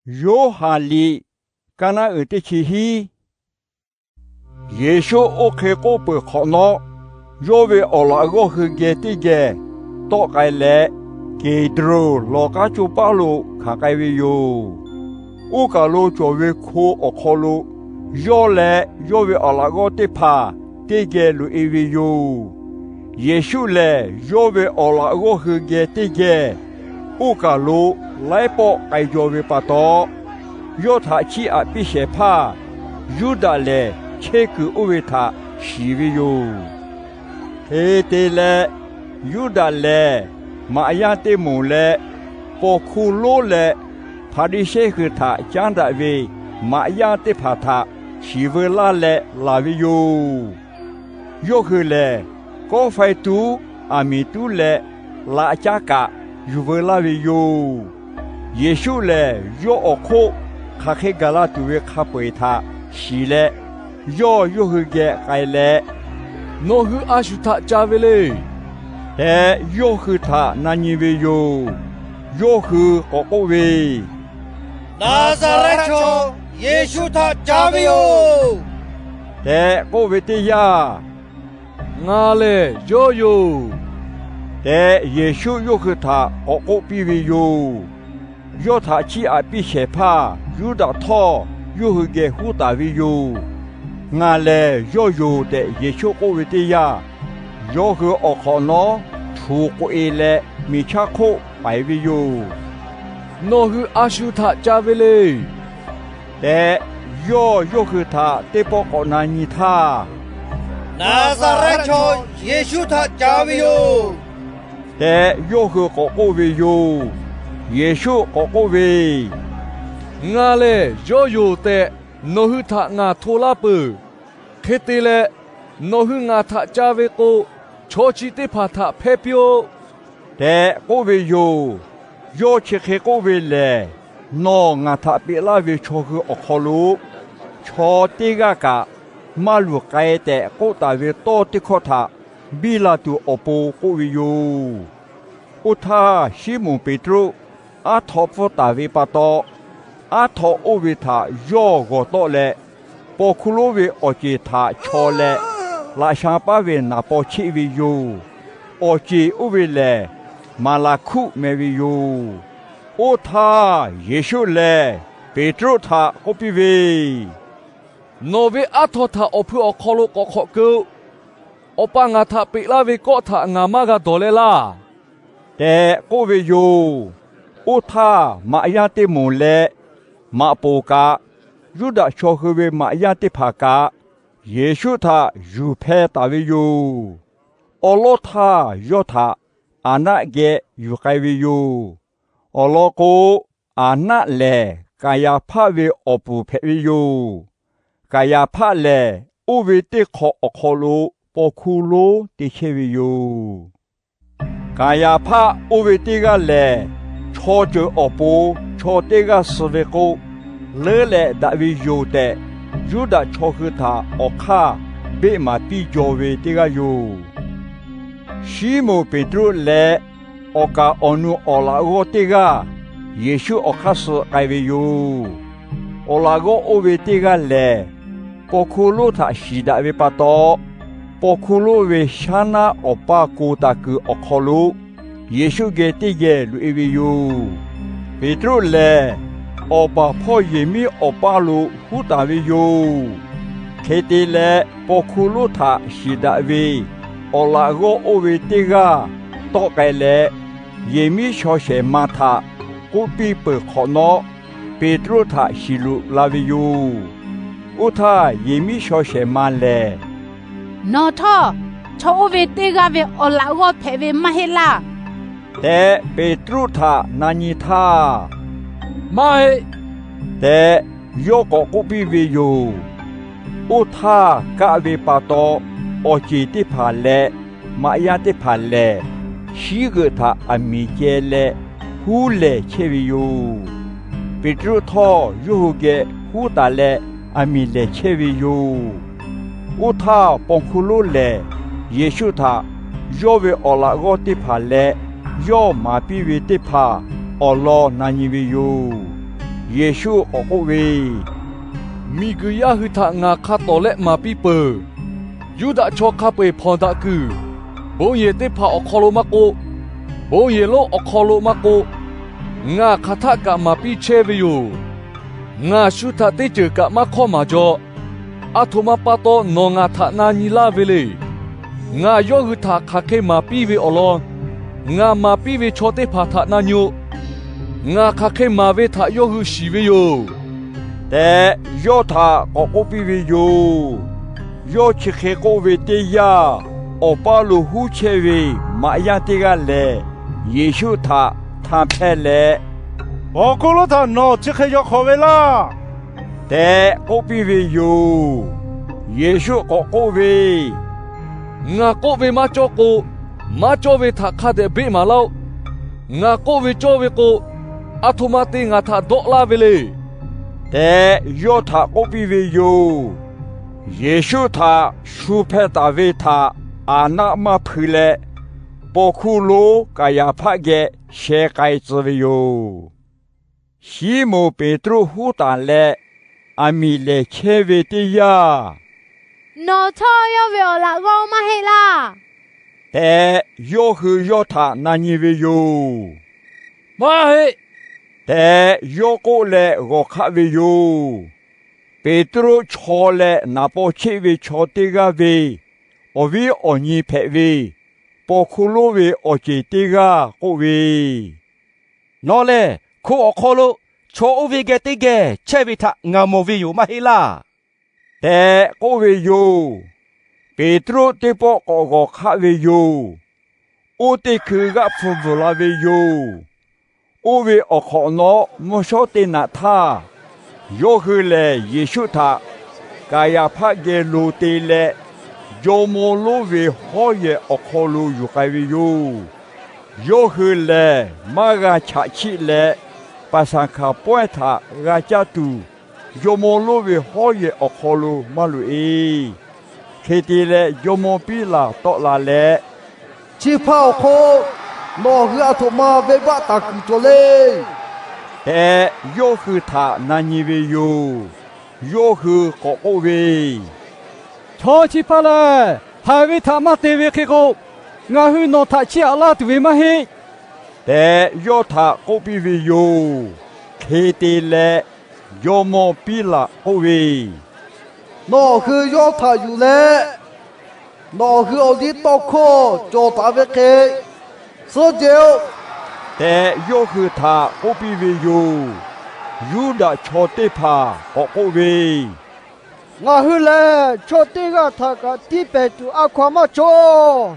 Yoˇhanˬ liꞈ, kaˇ naˉ uiˍ teˇ chi hiˉ. Yeˍsuˆ oˇ hk'e k'oˆ peuˬ hk'awꞈ nawˉ, yawˇ ve awˬ laꞈ g'awˇ hui geh teˇ geh tawˆ k'ai leh, Keˍdroˍ lawˬ k'aˉ coˇ paˉ lo hkanˍ k'ai ve yoˬ. Oˇ kaˬ lo cawˬ ve hko awˬ hk'aw lo yawˇ leh yawˇ ve awˬ laꞈ g'awˇ teˇ hpaˍ teˇ geh loꞈ-e ve yoˬ. Yeˍsuˆ lehˬ, yawˇ ve awˬ laꞈ g'awˇ hui geh teˇ geh oˇ kaˬ lo laiˉ pawˆ k'ai jaw ve pa taw, yawˇ htaꞈ chiˇ aꞈ piˇ shehˍ hpaˇ Yuˇdaꞈ lehˬ chehˇ kuiˬ oˇ ve htaꞈ shiˍ ve yoˬ. Hk'e te leh, Yuˇdaꞈ lehˬ maꞈ yaˇ teˇ moˍ leh, paw hkuˇ lonˉ leh Hpaˍriˍsehˇ hui htaꞈ caˉ daꞈ ve maꞈ yaˇ teˇ hpaˍ htaꞈ shiˍ veu laˇ leh laˬ ve yoˬ. Yawˇ hui lehˬ, kawˆ faiˇ tuˉ, aˬ miˍ tuˉ leh laꞈ caˉ kaꞈ yuˬ veu laˇ ve yoˬ. Yeˍsuˆ lehˬ, yawˇ awˬ hk'oˆ hk'aˬ hk'e gaˬ la tuˬ ve hk'a peu-eˬ htaꞈ shiˍ leh, yawˇ yawˇ hui geh k'ai leh, Nawˬ hui a shu htaꞈ ca ve le tehꞈ, yawˇ hui htaꞈ na nyi ve yoˬ. Yawˇ hui k'awꞈ k'oˆ ve, Naˍzaˍrehˆ chaw Yeˍsuˆ htaꞈ ca ve yoˬ tehꞈ k'oˆ ve teˇ yanˇ, Ngaˬ lehˬ yawˇ yoˬ tehꞈ, Yeˍsuˆ yawˇ hui htaꞈ k'awꞈ k'oˆ piˇ ve yoˬ. Yawˇ htaꞈ chiˇ aꞈ piˇ shehˍ hpaˇ Yuˇdaꞈ htawˇ yawˇ hui geh huˉ taˍ ve yoˬ. Ngaˬ lehˬ yawˇ yoˬ tehꞈ Yeˍsuˆ k'oˆ ve teˇ yanˇ, yawˇ hui awˬ hk'awꞈ nawˉ htuꞈ k'oꞈ-e leh miˬ chaˇ hk'oˆ paiˍ ve yoˬ. Nawˬ hui a shu htaꞈ ca ve le tehꞈ, yawˇ yawˇ hui htaꞈ teˇ pawˆ k'awꞈ na nyi htaˇ, Naˍzaˍrehˆ chaw Yeˍsuˆ htaꞈ ca ve yoˬ tehꞈ, yawˇ hui k'awꞈ k'oˆ ve yoˬ. Yeˍsuˆ k'awꞈ k'oˆ ve, Ngaˬ lehˬ yawˇ yoˬ tehꞈ nawˬ hui htaꞈ ngaˬ hto laˇ peuˬ. Hk'e te leh, nawˬ hui ngaˬ htaꞈ ca ve k'o, chaw chi teˇ hpaˍ htaꞈ hpehˇ piˇ-oˆ tehꞈ k'oˆ ve yoˬ. Yawˇ chi hk'e k'oˆ ve lehˬ, Nawˬ ngaˬ htaꞈ peꞈ laˇ ve chaw hui awˬ hk'aw lo chaw teˇ g'aˇ kaꞈ maˇ luˬ k'ai tehꞈ k'oˆ taˍ ve tawˇ teˇ hkawˇ htaꞈ biˇ la tuˬ awˬ pon k'oˆ ve yoˬ. Oˇ htaˇ, Siˉmonˍ Peˍtruˆ aˉ htaw pfuhˇ taˍ ve pa taw, aˉ htaw oˇ ve htaꞈ yawˇ g'awˬ tawˆ leh, paw hkuˇ lonˉ ve awˬ ceˬ htaꞈ chaw leh laꞈ sha paˉ ve naˍ paw cheˆ ve yoˬ. Awˬ ceˬ oˇ ve lehˬ, Maˍlaˍhkuˆ meh ve yoˬ. Oˇ htaˇ Yeˍsuˆ lehˬ Peˍtruˆ htaꞈ k'oˆ piˇ ve, Nawˬ ve aˉ htaw htaꞈ awˬ hpui awˬ hk'aw lo k'awꞈ hk'awꞈ keu-o. Awˬ pa ngaˬ htaꞈ peꞈ laˇ ve kawˆ htaꞈ ngaˬ maˇ g'a dawˬ leh laˇ tehꞈ k'oˆ ve yoˬ. Oˇ htaˇ, maꞈ yaˇ teˇ moˍ leh maꞈ poˍ kaꞈ, Yuˇdaꞈ chaw hui ve maꞈ yaˇ teˇ hpaˍ kaꞈ, Yeˍsuˆ htaꞈ yuˬ hpeh taˍ ve yoˬ. Awˉ lawˉ htaˇ, yawˇ htaꞈ Aˍnaˆ geh yuˬ k'ai ve yoˬ. Awˬ lawn k'o, Aˍnaˆ lehˬ Kaˍyaˍhpaˆ ve awˬ puˍ hpehꞈ ve yoˬ. Kaˍyaˍhpaˆ lehˬ, oˇ ve teˇ hk'awꞈ awˬ hk'aw lo paw hkuˇ lonˉ te chehˇ ve yoˬ. Kaˍyaˍhpaˆ oˇ ve teˇ g'aˇ lehˬ, chaw ceuˬ awˬ pon chaw teˇ g'aˇ suh ve k'o, leuˉ leh daꞈ ve yoˬ tehꞈ, Yuˇdaꞈ chaw hui htaꞈ awˬ hk'aˇ beˆ maˍ piˇ jaw ve teˇ g'aˇ yoˬ. Siˉmonˍ Peˍtruˆ leh awˬ kaˍ awˬ nu awˬ laꞈ g'awˇ teˇ g'aˇ Yeˍsuˆ awˬ hk'aˇ suh k'ai ve yoˬ. Awˬ laꞈ g'awˇ oˇ ve teˇ g'aˇ lehˬ, paw hkuˇ lonˉ htaꞈ shiˍ daꞈ ve pa taw, paw hkuˇ lonˉ ve shaˉ naˆ awˬ paˇ ko taˍ kuiˬ awˬ hk'aw lo Yeˍsuˆ geh teˇ geh loꞈ-e ve yoˬ. Peˍtruˆ lehˬ, awˬ baˬ hpawˇ yehˬ miˉ awˬ paˇ lo huˉ taˍ ve yoˬ. Hk'e te leh, paw hkuˇ lonˉ htaꞈ shiˍ daꞈ ve awˬ laꞈ g'awˇ oˇ ve teˇ g'aˇ tawˆ k'ai leh, yehˬ miˉ shaw shehˍ ma htaꞈ k'oˆ piˇ peuˬ hk'awꞈ nawˉ, Peˍtruˆ htaꞈ shiˍ loꞈ la ve yoˬ. Oˇ htaˇ, yehˬ miˉ shaw shehˍ ma lehˬ, Nawˬ htawˇ chaw oˇ ve teˇ g'aˇ ve awˬ laꞈ g'awˇ hpehꞈ ve maˇ heˆ laˇ tehꞈ, Peˍtruˆ htaꞈ na nyi htaˇ, Maˇ heˆ tehꞈ, yawˇ k'awꞈ k'oˆ piˇ ve yoˬ. Oˇ htaˇ, kaˆ ve pa taw awˬ ceˬ teˇ hpaˍ leh maꞈ yaˇ teˇ hpaˍ lehˬ, shiˉ g'euꞈ htaꞈ aˬ miˍ ceh leh huˉ lehˬ chehˇ ve yoˬ. Peˍtruˆ htawˇ yawˇ hui geh huˉ taˍ leh aˬ miˍ lehˬ chehˇ ve yoˬ. Oˇ htaˇ, paw hkuˇ lonˉ lehˬ Yeˍsuˆ htaꞈ yawˇ ve awˬ laꞈ g'awˇ teˇ hpaˍ leh yawˇ maˍ piˇ ve teˇ hpaˍ awˬ lawn na nyi ve yoˬ. Yeˍsuˆ k'awꞈ k'oˆ ve, Miˬguiˬ yaˇ hui htaꞈ ngaˬ hk'a tawˍ leh maˍ piˇ peuˬ. Yuˇdaꞈ chaw hk'a peu-eˬ hpawnˬ daꞈ kuiˬ, bon yehˬ teˇ hpaˍ awˬ hk'aw lo maˇ k'oˆ, bon yehˬ lonˉ awˬ hk'aw lo maˇ k'oˆ, ngaˬ hk'aˬ htaˆ kaꞈ maˍ piˇ chehˇ ve yoˬ. Ngaˬ shu htaꞈ teˇ ceuˬ kaꞈ maˇ hk'awˇ maˍ jaw. Aˬ htoꞈ ma pa taw nawˬ ngaˬ htaꞈ na nyi laˇ ve le. Ngaˬ yawˇ hui htaꞈ hk'aˬ hk'e maˍ piˇ ve awˬ lawn, ngaˬ maˍ piˇ ve chaw teˇ hpaˍ htaꞈ na nyi-o. Ngaˬ hk'aˬ hk'e maˍ ve htaꞈ yawˇ hui shiˍ ve yoˬ tehꞈ, yawˇ htaꞈ k'awꞈ k'oˆ piˇ ve yoˬ. Yawˇ chi hk'e k'oˆ ve teˇ yanˇ, awˬ paˇ lo huˉ chehˇ ve maꞈ yaˇ teˇ g'aˇ lehˬ, Yeˍsuˆ htaꞈ htanˇ hpehˇ leh, Awˬ hk'aw lonˉ htaꞈ nawˬ chi hk'e yaw hk'awꞈ ve laˇ tehꞈ k'oˆ piˇ ve yoˬ. Yeˍsuˆ k'awꞈ k'oˆ ve, Ngaˬ k'oˆ ve maˇ cawˇ k'o, maˇ cawˇ ve htaꞈ hk'a dehꞈ beˆ maˍ laˇ-oˆ. Ngaˬ k'oˆ ve cawˇ ve k'o, aˬ htoꞈ ma te ngaˬ htaꞈ dawˆ laˇ ve le tehꞈ, yawˇ htaꞈ k'oˆ piˇ ve yoˬ. Yeˍsuˆ htaꞈ shu hpeh taˍ ve htaꞈ aˍnaˆ maˇ hpui leh, paw hkuˇ lonˉ Kaˍyaˍhpaˆ geh sheh k'ai tcuh ve yoˬ. Siˉmonˍ Peˍtruˆ huˉ taˍ leh, aˬ miˍ lehˬ chehˇ ve teˇ yanˇ, Nawˬ htawˇ yawˇ ve awˬ laꞈ g'awˇ maˇ heˆ laˇ tehꞈ, yawˇ hui yawˇ htaꞈ na nyi ve yoˬ. Maˇ heˆ tehꞈ yawˇ k'oˆ leh g'awˬ hk'aˆ ve yoˬ. Peˍtruˆ chaw leh naˍ paw cheˆ ve chaw teˇ g'aˇ ve awˬ viˉ awˬ nyi hpehꞈ ve, paw hkuˇ lonˉ ve awˬ ceˬ teˇ g'aˇ k'oˆ ve, Nawˬ lehˬ hko awˬ hk'aw lo chaw oˇ ve geh teˇ geh chehˇ ve htaꞈ ngaˬ mawˬ ve yoˬ maˇ heˆ laˇ tehꞈ k'oˆ ve yoˬ. Peˍtruˆ teˇ pawˆ k'awꞈ g'awˬ hk'aˆ ve yoˬ. Oˇ teˇ hkui g'aˆ hpfuh bvuhˬ la ve yoˬ. Oˇ ve awˬ hk'awꞈ nawˉ mvuhˇ shawˉ teˇ naꞈ htaˇ, yawˇ hui lehˬ Yeˍsuˆ htaꞈ Kaˍyaˍhpaˆ geh lo te leh, jawˇmawˇ lonˉ ve hawˉ yehˬ awˬ hk'aw lo yuˬ k'ai ve yoˬ. Yawˇ hui lehˬ maˇ g'a chaꞈ chiˆ leh, Paˍsaˍhkaˍ pawehˇ htaꞈ g'a caˇ tuˬ, jawˇmawˇ lonˉ ve hawˉ yehˬ awˬ hk'aw lo maˇ loꞈ-e. Hk'e te leh, jawˇmawˇ Piˉlaꞈ tawˆ la leh, Chi hpaˇ awˬ hk'oˆ nawˬ hui aˬ htoꞈ ma venˇbaˆ taˍ kuiˬ cawˬ le tehꞈ, yawˇ hui htaꞈ na nyi ve yoˬ. Yawˇ hui k'awꞈ k'oˆ ve, Chaw chi hpaˇ lehˬ, haiˬ ve htaꞈ maˇ te ve hk'e k'o, ngaˬ hui nawˬ htaꞈ chiˇ aꞈ laˇ tuˬ ve maˇ heˆ tehꞈ, yawˇ htaꞈ k'oˆ piˇ ve yoˬ. Hk'e te leh, jawˇmawˇ Piˉlaꞈ k'oˆ ve, Nawˬ hui yawˇ htaꞈ yuˬ leh, nawˬ hui awˬ liˇ tawˇ hkawˇ cawˬ taˍ ve hk'e suhˉ jehˇ-oˆ tehꞈ, yawˇ hui htaꞈ k'oˆ piˇ ve yoˬ. Yuˇdaꞈ chaw teˇ hpaˍ k'awꞈ k'oˆ ve, Ngaˬ hui lehˬ chaw teˇ g'aˇ htaꞈ kaꞈ tiˇ pehˍ tuˬ a hkaw-anˬ maˇ cawˇ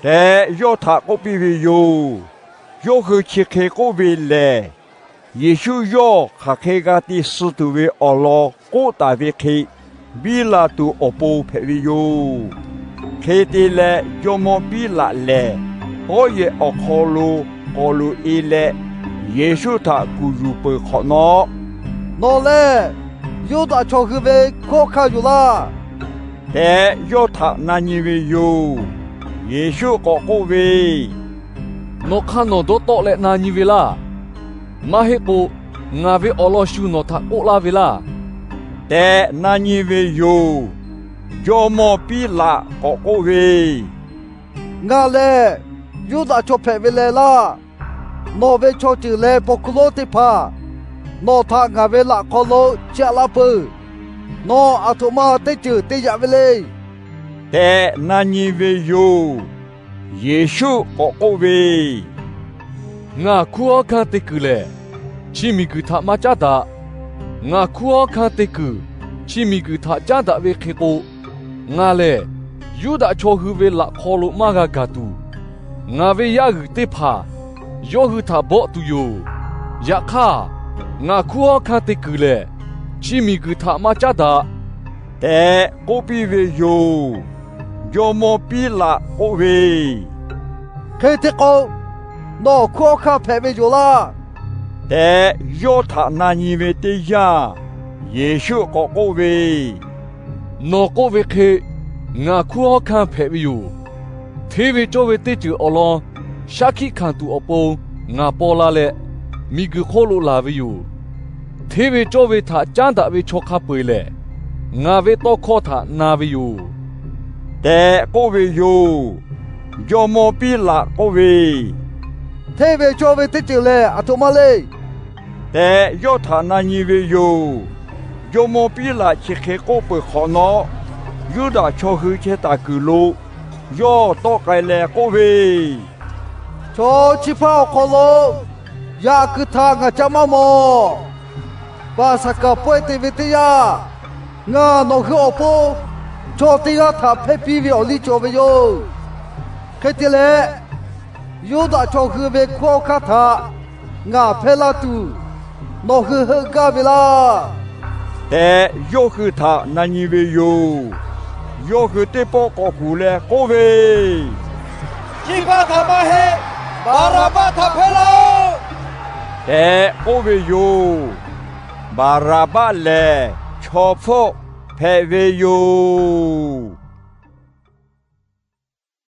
tehꞈ, yawˇ htaꞈ k'oˆ piˇ ve yoˬ. Yawˇ hui chi hk'e k'oˆ ve lehˬ, Yeˍsuˆ yawˇ hk'aˬ hk'e g'a te suh tuˬ ve awˬ lawn k'oˆ taˍ ve hk'e biˇ la tuˬ awˬ pon hpehꞈ ve yoˬ. Hk'e te leh, jawˇmawˇ Piˉlaꞈ lehˬ, hawˉ yehˬ awˬ hk'aw lo k'awꞈ loꞈ-e leh, Yeˍsuˆ htaꞈ kuˬ yuˬ peuˬ hk'awꞈ nawˉ, Nawˬ lehˬ Yuˇdaꞈ chaw hui ve hkunˉ hawˉ hkanˇ yoˬ laˇ tehꞈ, yawˇ htaꞈ na nyi ve yoˬ. Yeˍsuˆ k'awꞈ k'oˆ ve, Nawˬ hk'aˇ nawˬ dawˇ tawˆ leh na nyi ve laˇ. Maˇ heˆ k'o, ngaˬ ve awˬ lawn shu nawˬ htaꞈ k'oˆ laˇ ve laˇ tehꞈ na nyi ve yoˬ. Jawˇmawˇ Piˉlaꞈ k'awꞈ k'oˆ ve, Ngaˬ lehˬ Yuˇdaꞈ chaw hpehꞈ ve leh laˇ. Nawˬ ve chaw ceuˬ leh paw hkuˇ lonˉ teˇ hpaˍ nawˬ htaꞈ ngaˬ ve laꞈ hk'aw lo chiˇ aꞈ laˇ peuˬ. Nawˬ aˬ htoꞈ ma teˇ ceuˬ te yaꞈ ve le tehꞈ na nyi ve yoˬ. Yeˍsuˆ k'awꞈ k'oˆ ve, Ngaˬ hkunˉ hawˉ hkanˇ te kuiˬ lehˬ, chi miˬguiˬ htaꞈ maˇ caˉ daꞈ. Ngaˬ hkunˉ hawˉ hkanˇ te kuiˬ chi miˬguiˬ htaꞈ caˉ daꞈ ve hk'e k'o, ngaˬ lehˬ Yuˇdaꞈ chaw hui ve laꞈ hk'aw lo maˇ g'a gaˬ tuˬ, ngaˬ ve yaˇ g'uiˬ teˇ hpaˍ yawˇ hui htaꞈ bawˆ tuˬ yoˬ. Yaꞈ hk'aˇ, ngaˬ hkunˉ hawˉ hkanˇ te kuiˬ lehˬ, chi miˬguiˬ htaꞈ maˇ caˉ daꞈ tehꞈ k'oˆ piˇ ve yoˬ. Jawˇmawˇ Piˉlaꞈ k'oˆ ve, Hk'e te k'o, nawˬ hkunˉ hawˉ hkanˇ hpehꞈ ve yoˬ laˇ tehꞈ, yawˇ htaꞈ na nyi ve teˇ yanˇ, Yeˍsuˆ k'awꞈ k'oˆ ve, Nawˬ k'oˆ ve hk'e ngaˬ hkunˉ hawˉ hkanˇ hpehꞈ ve yoˬ. Hteˇ ve cawˇ ve teˇ ceuˬ awˬ lawn shaˉ hkiˆ hkanˍ tuˬ awˬ pon ngaˬ paw la leh, miˬguiˬ hk'oˆ lo laˬ ve yoˬ. Hteˇ ve cawˇ ve htaꞈ caˉ daꞈ ve chaw hk'a peu-eˬ lehˬ, ngaˬ ve tawˇ hkawˇ htaꞈ na ve yoˬ tehꞈ k'oˆ ve yoˬ. Jawˇmawˇ Piˉlaꞈ k'oˆ ve, Hteˇ ve cawˇ ve teˇ ceuˬ lehˬ aˬ htoꞈ ma le tehꞈ yawˇ htaꞈ na nyi ve yoˬ. Jawˇmawˇ Piˉlaꞈ chi hk'e k'oˆ peuˬ hk'awꞈ nawˉ, Yuˇdaꞈ chaw hui chehˇ taˍ kuiˬ lo yawˇ tawˆ k'ai leh k'oˆ ve, Chaw chi hpaˇ awˬ hk'aw lo yaꞈ kuiˬ htaꞈ ngaˬ ca maˇ mawˬ. Paˍsaˍhkaˍ pawehˇ te ve teˇ yanˇ, ngaˬ nawˬ hui awˬ pon chaw teˇ g'aˇ htaꞈ hpehˇ piˇ ve awˬ liˇ cawˬ ve yoˬ. Hk'e te leh, Yuˇdaꞈ chaw hui ve hkunˉ hawˉ hkanˇ htaꞈ ngaˬ hpehˇ laˇ tuˬ, nawˬ hui heuˆ gaˇ ve laˇ tehꞈ yawˇ hui htaꞈ na nyi ve yoˬ. Yawˇ hui teˇ pawˆ k'awꞈ kuˬ leh k'oˆ ve, Chi hpaˇ htaꞈ maˇ heˆ, Baˍraˍbaˆ htaꞈ hpehˇ laˇ-oˆ tehꞈ k'oˆ ve yoˬ. Baˍraˍbaˆ lehˬ chaw hpfuhˆ hpehꞈ ve yoˬ.